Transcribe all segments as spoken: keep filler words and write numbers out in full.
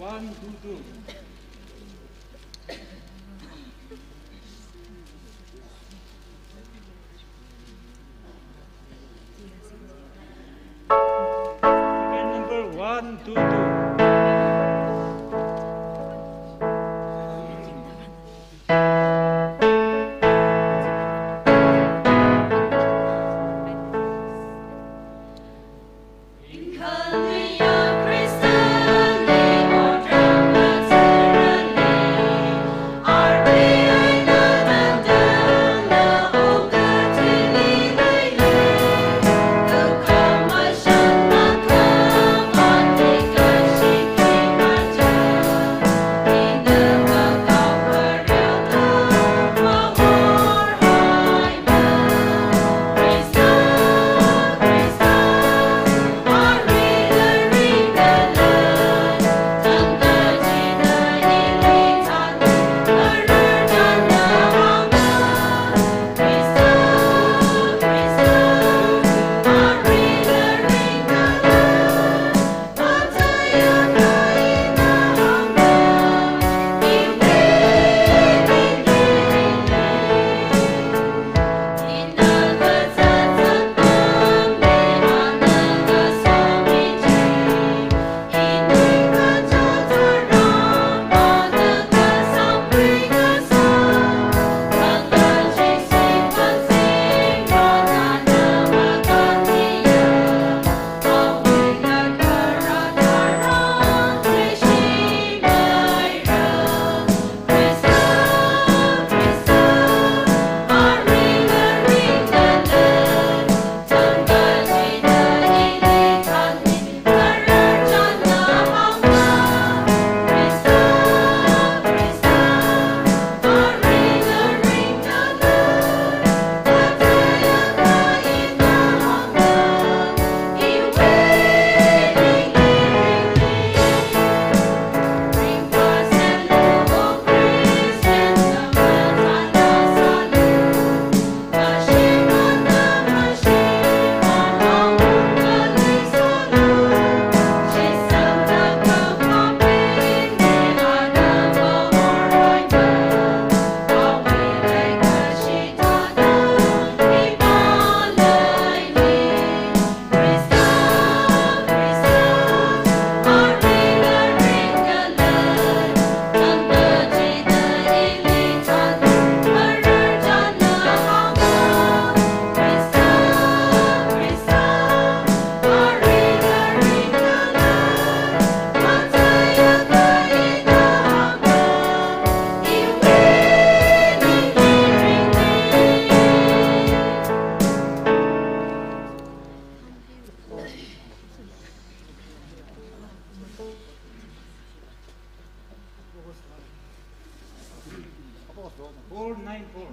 One, two, two. Ticket number one two two. Four nine four.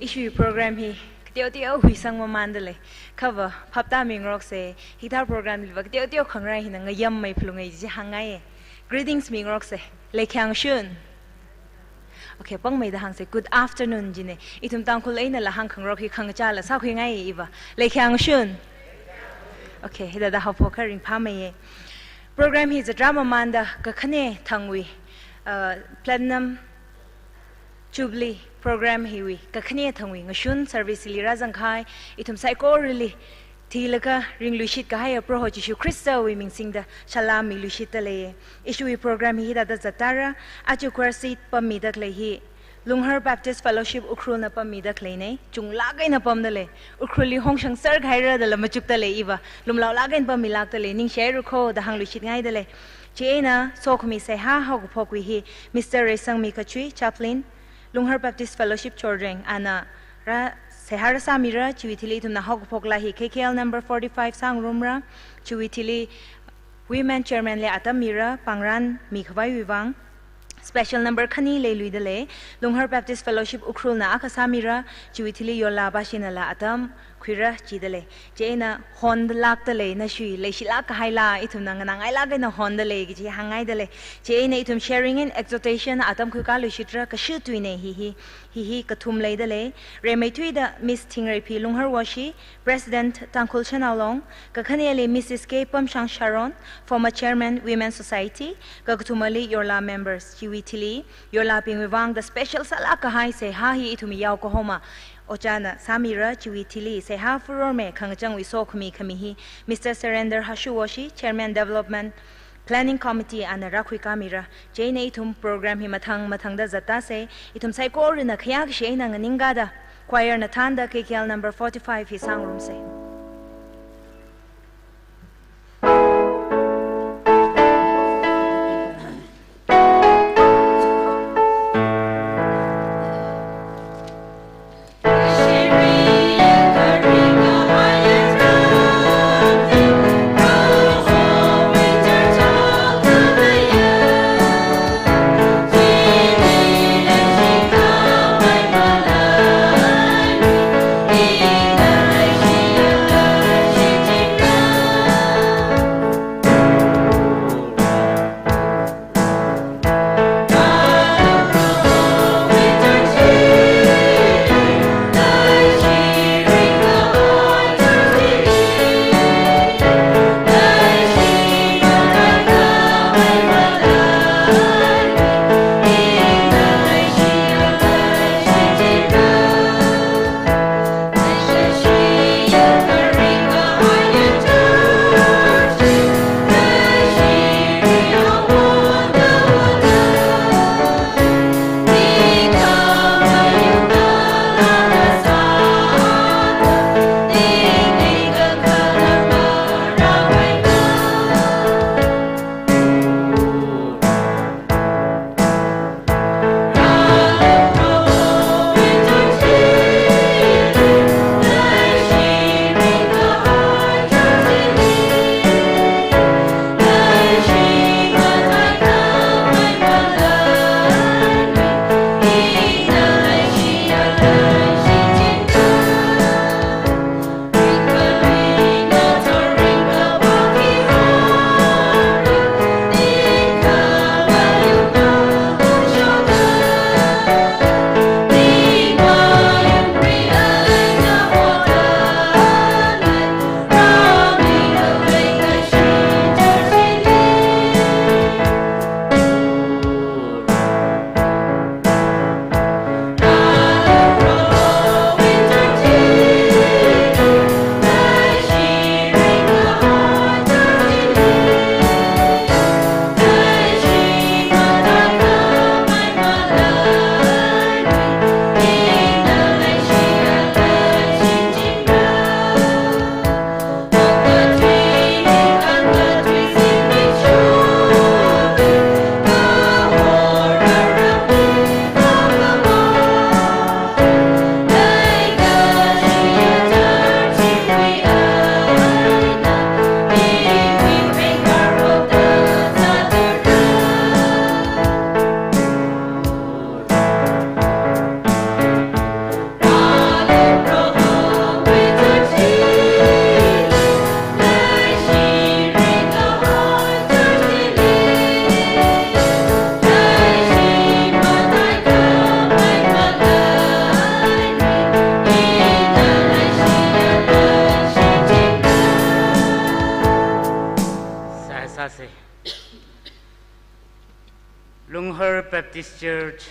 Ishiwui program hi kateoteo huisang mamandalei. Khava phaptāmingarokse, hithā program liva kateoteo khangarā hina ngayammei phalungai chi hāngngaiye. Greetings mingarokse. Leikhayangshun. Okay, pāngmeida hāngse, good afternoon jine. Ithum Tangkhul einala hāngkhangarok hi khangachāla sākhuingaiye iva. Leikhayangshun. Okay, hithāda haophokakha ringphāmeiye. Program hi zatra mamanda kakhane thangwui, uh, Platinum Jubilee program hiwui kakhane thangwui ngashun service li rāzangkahai ithum saikorali thilaga ringluishit kahaiya Proho Jishu Khristawui ming singda salam miluishitdalei. Ishiwui program hi hithāda zattāra, aja choir seat pammidakhalei hi Lunghar Baptist Fellowship Ukhrulna pammidakhaleinei, chunglāk eina pamdalei. Ukhrulli hongshangser kahaira dala machukdalei iva, lumlaolāk eina pammilākdalei, ningshairakho da hāngluishitngaidalei. Chieina sokhami seihā haokaphokwui hi Mister Reisangmi Kachui, Chaplain, Lunghar Baptist Fellowship Chordreng, ana rā seihā rāsāmira, chiwui thili ithumna haokaphoklā hi K K L number forty-five sāngarumra, chiwui thili Women Chairman li atam mira, pāngran mikhavaiwui vang. Special number khani leiluidalei, Lunghar Baptist Fellowship Ukhrulna akha sāmira, chiwui thili Yola Bashinala atam, khuira jidalei. Chieina honda lākdalei, nashui leishilāk kahaila, ithumna nganāngailāk eina hondalei kaji hāngngaidalei. Chieina ithum sharing and exhortation atam khuikāluishitra, kashut tuina hihi, hihi kathum leidalei. Rimeithuida Miss Thingreiphi Lungharwoshi, President Tangkhul Shanao Long, kakhaneli Missus K Pamshang Sharon, former Chairman Women Society, kakathumali yorla members chiwui thili, yorlabingwui vang the special sālāk kahai seihā hi ithum yao kahoma ojāna sāmira. Chiwui thili seihā furorme khangachangwui sokhami khami hi Mister Surrender Hashuwoshi, Chairman Development Planning Committee ana rākhuikāmira. Chieina ithum program hi mathang mathangda zattasei, ithum saikorana khayākashi eina nganingkāda choir na thānda K K L number forty-five hi sāngarumsei. Sāsei. Lunghar Baptist Church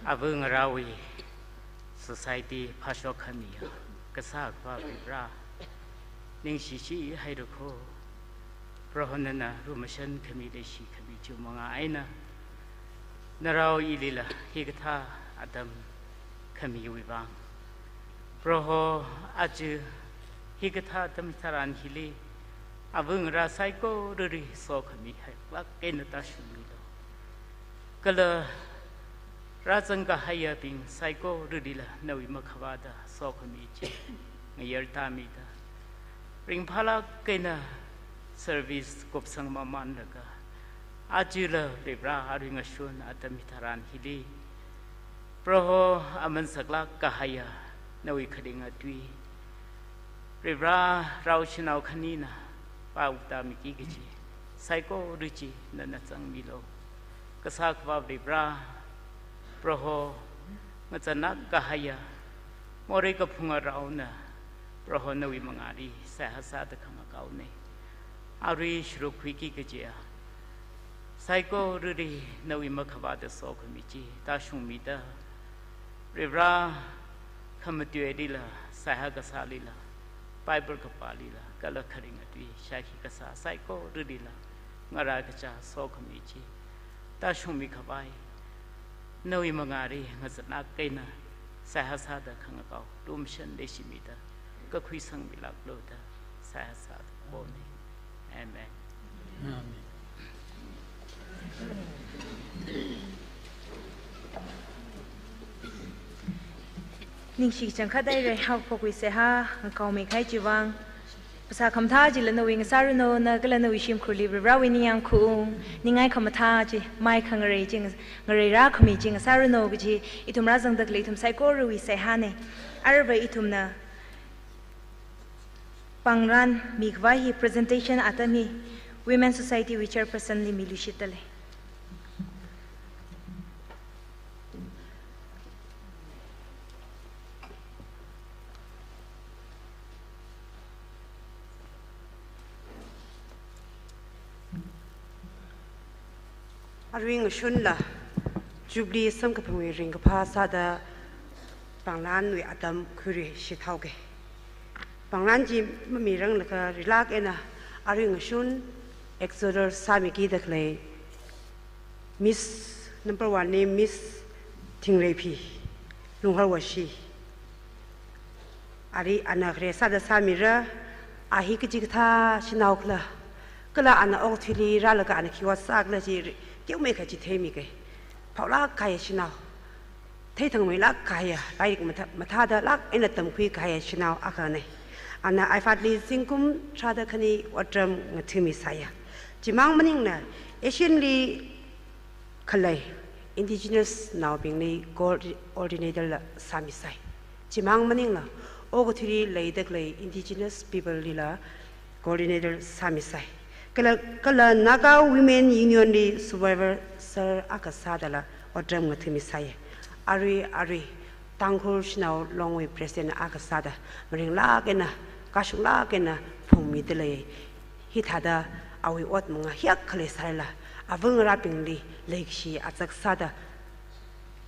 ava ngarāwui society phāshok khamiya kasā Akhava Varivara, ningshishi haira kho. Proho nana lumashan khami leishi khami chiwui mangā eina narao ilila hikathā atam khamiwui vang, Proho aja hikathā atam tharan hili ava ngarā saikorali sokhami hailāk eina tāshungmilu. Kala rāzang kahaiyabing saikoralila nawui makhavāda sokhami chi ngayar tāmida, ringphālāk eina service kupsang mamanlaga, ajala Varivara arui ngashun atam hitharan hili, Proho aman saklāk kahaiya nawui kharinga tui, Varivara rao shanao khanina pao tāmiki kaji saikora chi nana zangmilu. Kasā Akhava Varivara, Proho, ngazanlāk kahaiya morei kaphunga raona, Proho nawui mangāli seihā sāda khangakaona. Arui shuruk khuiki kajiya saikorali nawui makhavāta sokhami chi tāshungmida, Varivara, khamatuilila, seihā kasālila, Bible kapālila, kala kharinga tui shākhi kasā saikoralila ngarā kachā sokhami chi tāshungmi khavai, nawui mangāli ngazanlāk eina seihā sāda khangakao lumashan leishimida kakhui sangmilāklu da seihā sāda pona. Amen. Amen. Ningshi changkhat haira, haophokwui seihā ngakaomi kahai chiwui vang. Phasā khamathā chila nawui ngasāranu, na kala nawui shimkhurli Varivarawui ningyāng khaung, ningai khamathā chi, mai khangarei chi, ngarei rākhami chi ngasāranu kaji ithum rāzangda khalei ithum saikorawui seihāna. Aruiva ithumna pangran mikhavai hi presentation atam hi Women Society wui chairperson li miluishitdalei. Arui ngashunla Jubilee samkaphangwui ringkaphā sāda pangranwui atam khuiluishit haoga. Pangran chi mamiranglaga rilāk eina arui ngashun executor sāmikida khalei Miss number one li Miss Thingreiphi Lungharwashi. Ari ana khare sāda sāmira, a hi kachikathā shanao khala, kala ana okathuili rālaga ana khi ot sākhala chi teomeikha chitheimi kahai. Phaolāk kahaiya shanao, theithangmeilāk kahaiya, lairik mathā, mathādalāk eina tamkhui kahaiya shanao akhana. Ana IFAD li zingkum tharāda khani otram ngathami sāya. Chimang maningla, Asian li khalei indigenous naobingli coordinator la sāmi sai. Chimang maningla, okathuili leida khalei indigenous people lila coordinator sāmi sai. Kala, kala Naga Women Union li supervisor akha sādala otram ngathami sai. Arui, arui, Tangkhul Shanao Longwui president akha sāda, maringlāk eina, kashunglāk eina phungmidalei. Hithāda awui ot mangā hiyākha leisālala, avangarābingli leikashi azak sāda,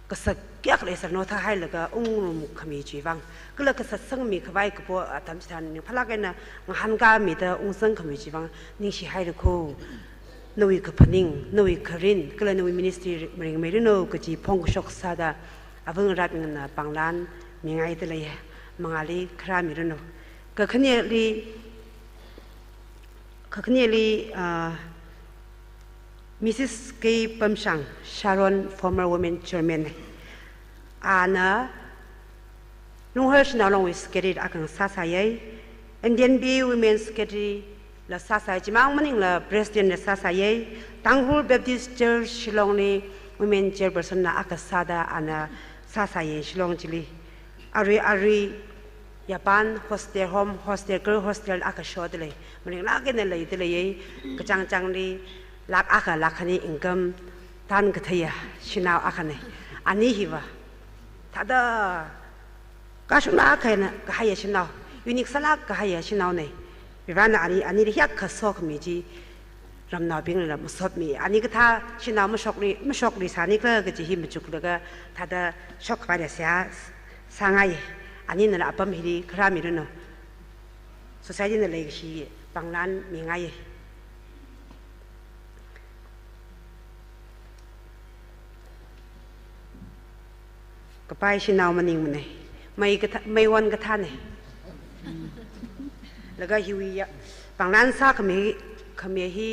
kasak kayākha leisālala nothahailaga ungngarumkhami chiwui vang, kala kasatsangmi khavai kapo atam chitharan ningphālāk eina ngahānkāmida ungzangkhami chiwui vang ningshihaira ko. Nawui kaphaning, nawui kharin, kala nawui ministry maringmeiranu kaji phongkashok sāda, avangarābingna pangran mingaidalei, mangāli kharā miranu. Kakhaneli, kakhaneli, ah, Missus K Pamshang, Sharon, former women chairman. Ana Lunghar Shanao Longwui secretary akha sāsāya, N D N B women secretary la sāsāya, chimang maningla president la sāsāya, Tangkhul Baptist Church Shillong li women chairperson la akha sāda ana sāsāya Shillong chili. Arui, arui, yapan hostel, home hostel, girl hostel akha shodalei. Maringlāk eina leidalei, kachangchangli lakh akha lakh khani income tānkatheiya shanao akhana. Ani hiva thāda kashunglāk eina kahaiya shanao, unique sālāk kahaiya shanaona. Varena ani, anili hiyākha sokhami chi ramnaobingla masotmi. Ani kathā shanao mashokri, mashokri sānikhala kaji hi machuklaga thāda shokkhavaila seihā sāngai. Aninala apam hili kharā miranu. Society na leikashi pangran mingai. Kapai shanao maningmana. Mei kathā, meiwon kathāna. Laga hiwui ya, pangran sākhami, khami hi